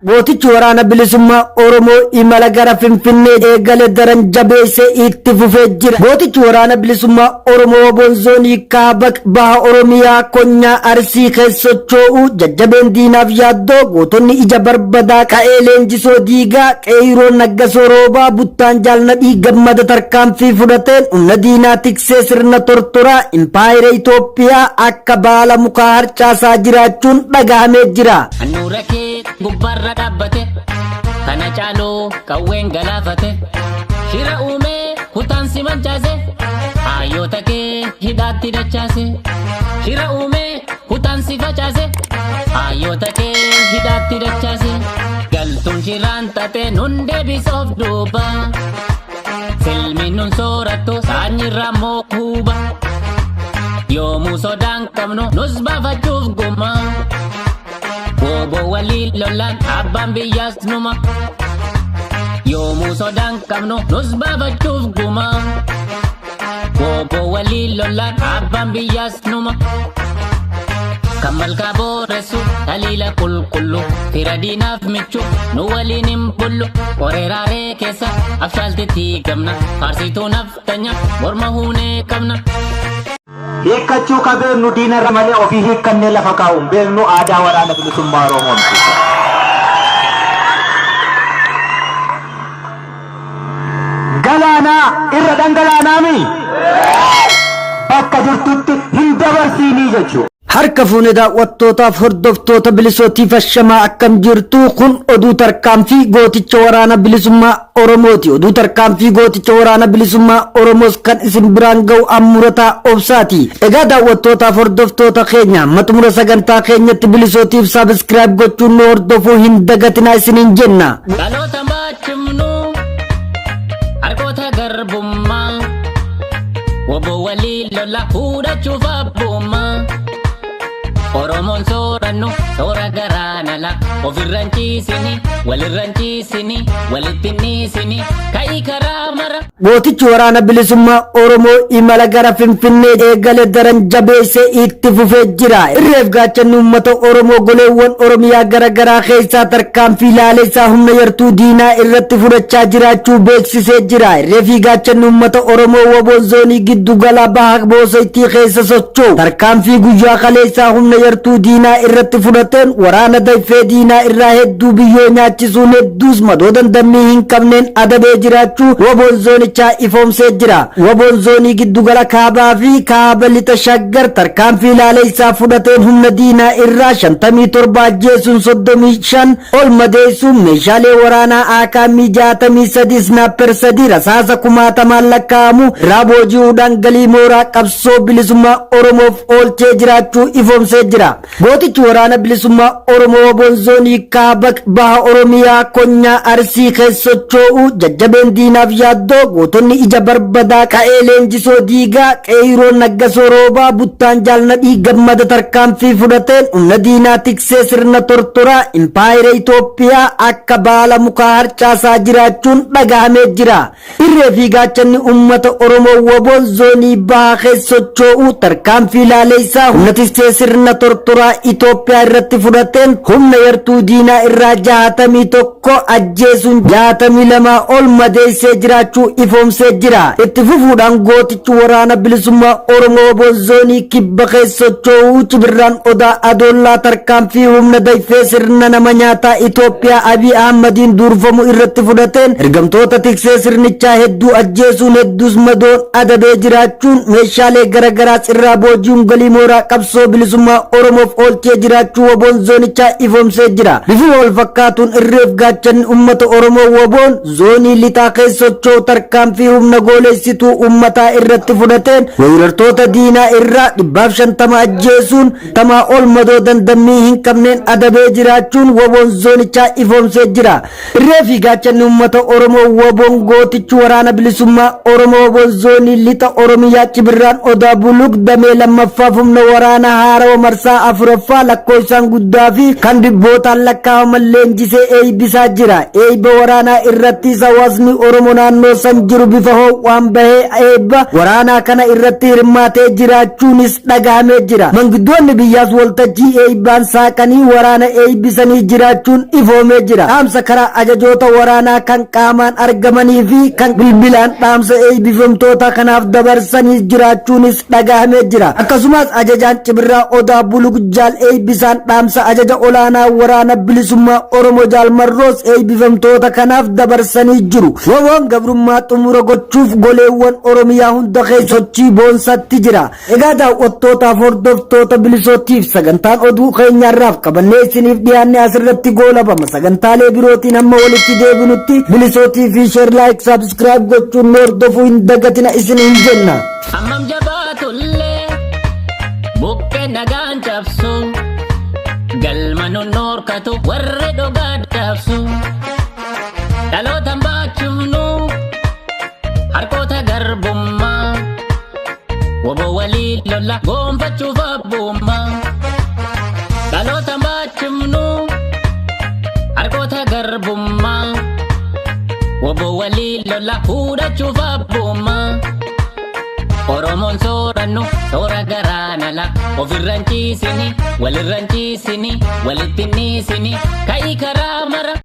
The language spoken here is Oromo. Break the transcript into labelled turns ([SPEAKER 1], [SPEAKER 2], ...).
[SPEAKER 1] Gootichi waraana bilisummaa Oromoo imala gara Finfinnee eegale daran jabeessee itti fufee jira. Gootichi waraana bilisummaa Oromoo WBOn zoonii kaaba baha Oromiyaa konyaa Arsii keessa socho'u jajjabeen diinaaf yaaddoo gootonni ija barbadaa qa'ee leenjisoo diigaa qeeyroo naggasoo roobaa buttaan jaalnadhii gammada tarkaanfii fudhateen humna diinaa tiksee sirna tortoraa impaayera Itoophiyaa akka baala mukaa harcaasaa jiraachuun dhagahamee jira.
[SPEAKER 2] Handhuura kee gubbaarra dhaabbate kana caaluu qawween galaafate shira uumee kutaan si mancaase hayyoota kee hidhaatti dachaase shira uumee kutaan si facaase hayyoota kee hidhaatti dachaase galtuun shiraan taate nun deebisoof duuba silmiin nun soorattu saanyirraa moo huuba yoomuu sodaan qabnu nus baafachuuf guma. Wooboo walii lolaan abbaan biyyaas numa. Yoomuu sodaan qabnu nus baafachuuf guma. Wooboo walii lolaan abbaan biyyaas numa. Kan malkaa booressu taliila qulqullu fira diinaaf michu nu waliin hin bullu qoreeraaree keessa abshaaltitti gamna faarsituu naftanya morma huunee qabna.
[SPEAKER 3] Hiikkachuu ka beeknu diinarra malee ofii hiikkannee lafa kaa'u hin beeknu aadaa waraana bilisummaa Oromoo miti. Galaanaa irra dhangalaanaami bakka jirtutti hin dabarsiinii jechuudha.
[SPEAKER 1] Harka fuune daawwattootaaf hordoftoota bilisootiif ashamaa akkam jirtu kun oduu tarkaanfii gooticha waraana bilisummaa Oromooti. Oduu tarkaanfii gooticha waraana bilisummaa Oromoos kan isin biraan ga'u ammurataa obsaati. Egaa daawwattootaaf hordoftoota keenya amma xumura sagantaa keenyatti bilisootiif sabiskiraayib gochuun nu hordofuu hin dagatinaa isiniin jenna.
[SPEAKER 2] Dhaloota baachifnu harkoota garbummaa woboo walii lola fuudhachuuf abbummaa Oromoon soorannu soora garaan ala ofirran ciisini walirran ciisini walitti dhiisini ka'ii karaa mara.
[SPEAKER 1] Gootichi waraana bilisummaa Oromoo imala gara Finfinnee eegale daran jabeessee itti fufee jira. Irreef gaachanni uummata Oromoo goleewwan Oromiyaa gara garaa keessaa tarkaanfii laaleessaa humna yartuu diinaa irratti fudhachaa jiraachuu beeksisee jira. Irreefi gaachanni uummata Oromoo WBOn zoonii giddu gala baha Boosaytii keessa socho'u tarkaanfii guyyaa kaleessaa humna yartuu diinaa irratti fudhateen waraana dayfee diinaa irraa hedduu biyyoo nyaachisuun hedduus madoo dandammii hin qabneen adabee jiraachuu WBOn zoonichaa ifoomsee jira. WBOn zoonii giddugala kaabaa fi kaaba lixa Shaggar tarkaanfii laaleessaa fudhateen humna diinaa irraa 57 ajjeesuun 35 ol madeessuun meeshaalee waraanaa AKM 63 Sniper 3 rasaasa kumaatamaan lakkaa'amu irraa booji'uudhaan galii mooraa qabsoo bilisummaa Oromoof oolchee jiraachuu ifoomsee jira. Gootichi waraana bilisummaa Oromoo WBOn zoonii kaaba baha Oromiyaa konyaa Arsii keessa socho'u jajjabeen diinaaf yaaddoo gootonni ija barbadaa qa'ee leenjisoo diigaa qeeyroo naggasoo roobaa buttaan jaalnadhii gammada tarkaanfii fudhateen humna diinaa tiksee sirna tortoraa impaayera Itoophiyaa akka baala mukaa harcaasaa jiraachuun dhagahamee jira. Irree fi gaachanni uummata Oromoo WBOn zoonii bahaa keessa socho'u tarkaanfii laaleessaa humna tiksee sirna tortoraa Itoophiyaa irratti fudhateen humna yartuu diinaa irraa 61 ajjeesuun 62 ol madeessee jiraachuu ifoomsee jira. Itti fufuudhaan gootichi waraana bilisummaa Oromoo WBOn zoonii kibba keessa socho'u Cibirraan Odaa Adoollaa tarkaanfii humna dayfee sirna nama nyaataa Itoophiyaa Abiy Ahmadiin duurfamu irratti fudhateen ergamtoota tiksee sirnichaa hedduu ajjeesuun hedduus madoon adabee jiraachuun meeshaalee garagaraas irraa booji'uun galii mooraa qabsoo bilisummaa Oromoof oolchee jiraachuu WBOn zoonichaa ifoomsee jira. Bifuma wal fakkaatuun irreef gaachanni uummata Oromoo WBOn zoonii lixaa keessa socho'u tarkaanfii humna gooleessituu uummataa irratti fudhateen weerartoota diinaa irraa 150 ajjeesuun tamaa ol madoo dandammii hin qabneen adabee jiraachuun WBOn zoonichaa ifoomsee jira. Irree fi gaachanni uummata Oromoo WBOn gootichi waraana bilisummaa Oromoo WBOn zoonii lixa Oromiyaa Cibirraan Odaa Buluk damee lammaffaaf humna waraana haarawa marsaa afuraffaa lakkoofsaan guddaa fi kan dhibboota dhibbootaan lakkaa'aman leenjisee eebbisaa jira. Eebba waraanaa irrattis hawaasni Oromoo naannoo san jiru bifa ho'aan bahee eebba waraanaa kana irratti hirmaatee jiraachuunis dhagahamee jira. Manguddoonni biyyaas waltajjii eebbaan saaqanii waraana eebbisanii jiraachuun ifoomee jira. Dhaamsa karaa ajajoota waraanaa kan qaamaan argamanii fi kan bilbilaan dhaamsa eebbifamtoota kanaaf dabarsanii jiraachuunis dhagahamee jira. Akkasumas ajajaan Cibirraa Odaa Bulug Jaal eebbisaan dhaamsa ajaja olaanaa Waraana Bilisummaa Oromoo Jaal Marroos eebbifamtoota kanaaf dabarsanii jiru. WBOn gabrummaa xumura gochuuf goleewwan Oromiyaa hunda keessa sochii boonsatti jira. Egaa daawwattootaaf hordoftoota bilisootiif sagantaan oduu keenyaarraaf qabannee isiniif dhiyaanne asirratti goolabama. Sagantaalee birootiin hamma walitti deebinutti bilisootii fi share, like, subscribe gochuun nu hordofuu hin dagatina isin hin jenna.
[SPEAKER 2] Hammam jabaatullee buqqee nagaan cabsu, galma nun dhorkatu warri dhugaa dabsu. Dhalootaan baachifnu harkoota garbummaa, WBO walii lolla goonfachuuf abbummaa. Dhalootaan baachifnu harkoota garbummaa, WBO walii lolla fuudhachuuf abbummaa. Oromoon soorannu soora garaan ala, ofirran ciisini, walirran ciisini, walitti niisini, ka'ii karaa mara.